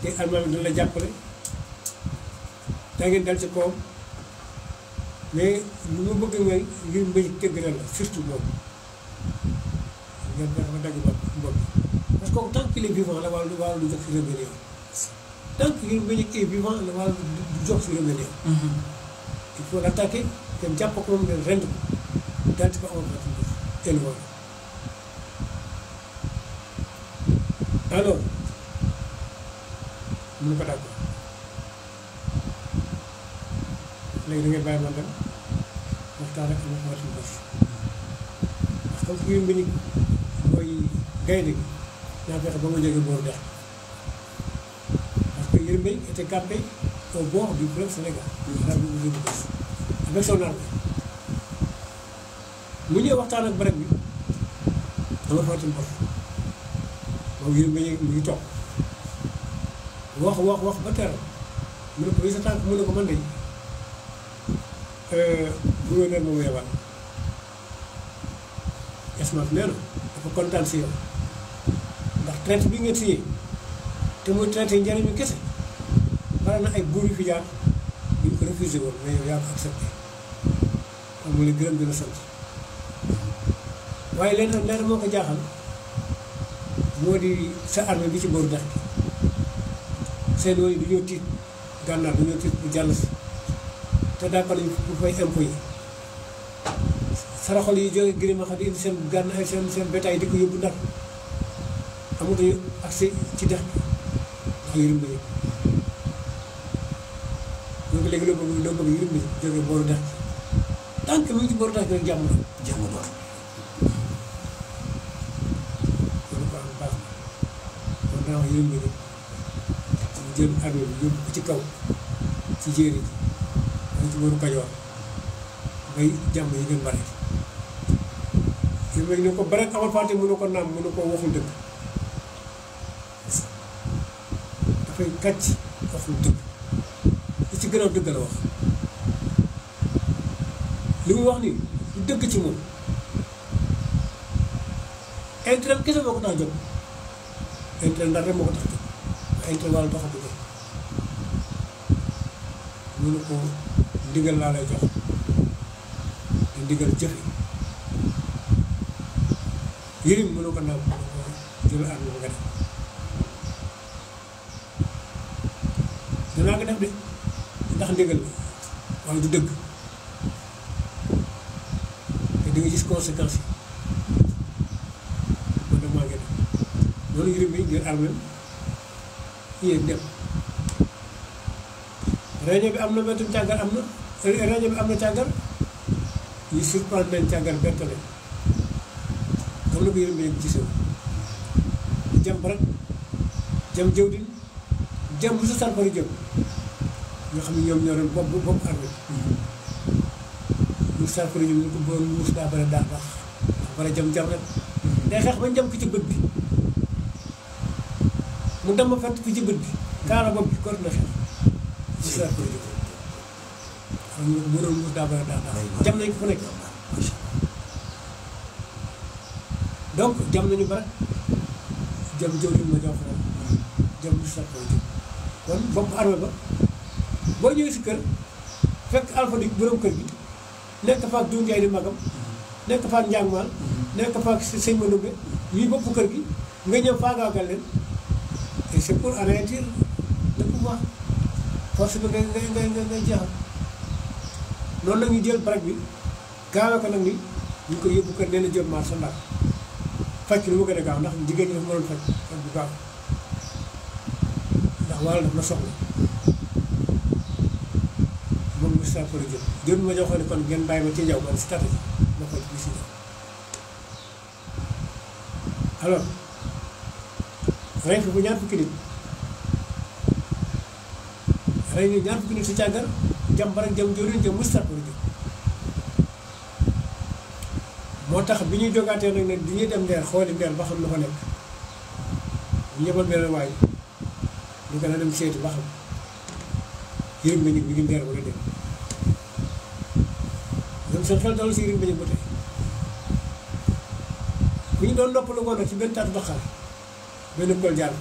te almaami dina la jàppale da ngeen dal ci kawam mais lu ma bëgg mooy ngir mbéy tëggal la surtout boobu ngeen fexe ba dagg bopp parce que tant qu'il est vivant la wàllu du jox si rébellion tant que mbéy est vivant la wàllu du jox si rébellion il faut l'attaquer dem jàpp ko moom ngeen rend ko daal di ko amal éleveur alors mun ko d'accord léegi da ngay bàyyi man dem waxtaan ak am xarit bés parce que kuy mbiñ mooy gaynde gi naa fexe ba ma jógee booru dex parce que Yérim Mbéy était campé au bord du fleuve Sénégal avec son armée mu ñëw waxtaan ak barab bi dama xarit bés moom Yérim Mbéy mu ngi toog wax ba teral mu ne ko luy sa tànk mu ne ko man de gouverneur moomu yebal Esmat nee na dafa kontaan si yow ndax traité bi ngeen signé te muy traité njëriñu kese bari na ay buur yu fi jaar bi ñu ko refusé woon mais yow yaa ko accepté kon mu ne gërëm di la sant waaye leen moo ko jaaxal moo di sa armée bi ci booru dex gi seen yooyu du ñoo tiit gànnaar du ñoo tiit bu jàll si te d'accord nañu pour fay impôt yi saraxol yi jóge Girima xam di indi seen gànn ay seen bétail di ko yóbbu Ndar amatuñu accès ci dex gi ndax Yérim Mbéy donc léegi loo bëgg Yérim Mbéy jóge booru dex gi tant que mu ngi ci booru dex gi rek jàmm doon loolu ko am baax na kon daa wax Yérim Mbéy mu jël armée bi yóbbu ko ci kaw ci jéeri ji ci booru Kajoor bay jàmm yi gën bare Yérim Mbéy ne ko bare amal fàtte mënu ko naam mënu ko waxul dëgg dafay kàcc waxul dëgg li ci gën a dëgg la wax li muy wax nii du dëgg ci moom intérêt kese moo ko tax jóg intérêt Ndar rek moo ko tax jóg intérêt wàllu tax a jóg mënu ko ndigal laa lay jox te ndigal jëfe Yérim mënu ko naaw jël arme ba nga def danaa ko def de ndax ndigal la waaye du dëgg te di nga gis conséquences yi man de maa ngi def loolu Yérim bi jël arme yéeg dem réunion bi am na benn càggar am na réunion bi am na càggar ñu surprendre leen càggar bett leen comme na ko Yérim Mbéy gisee jëm rek jëm jëwdin jëm bu sa sarfari jëm ñoo xam ne ñoom ñoo doon bopp armée mu sarfari jëm ñu ko boon muus daa bare daa baax daa bare jëm rek day xeex bañ jëm ko ci bët bi mu dem ba fett ko ci bët bi kaala bopp bi kon na xeex mu sarfari jëm xam ñu ko doon muus daa bare daa baax jam nañ ko fu nekk donc jam nañu ba jam jëwriñ ma jox la jam bu sax koy jëm kon bopp armée ba boo ñëwee si kër fekk Alpha di borom kër gi nekk faak du Njaay di magam nekk faak njàngmaal nekk faak sëñ Manoumbe ñuy bopp kër gi nga ñëw faagaagal leen et c'est pour anéantir le pouvoir force bi ngay jeexal noonu nag ñu jël break bi gaawee ko nag ni ñu ko yóbbu kër nee na jëm maar sa Ndar faj lu mu gën a gaaw ndax jigéen ñi dafa mënoon faj bu gaaw ndax wàll daf la soxla moom mu sa pour jëm ma joxoon ne kon ngeen bàyyi ma ci njaw man si tata ji ma ko bi si njaw alors rey fi bu ñaar fukki nit rey ni ñaar fukki nit si càggar jam ba rek jam jëwriñ jëm mu sa pour jëm moo tax bi ñuy jógaatee nag ne di ñuy dem ndeer xooli ndeer ba xam na fa nekk ñu yebal benn waay ñu gën a dem seeti ba xam Yérim Mbéy bi ngi ndeer ba nga dem ñoom seen xel dalal si Yérim Mbéy ba tey bu ñu doon noppalu ngoon nag ci benn taatu Dakar benn pël jaar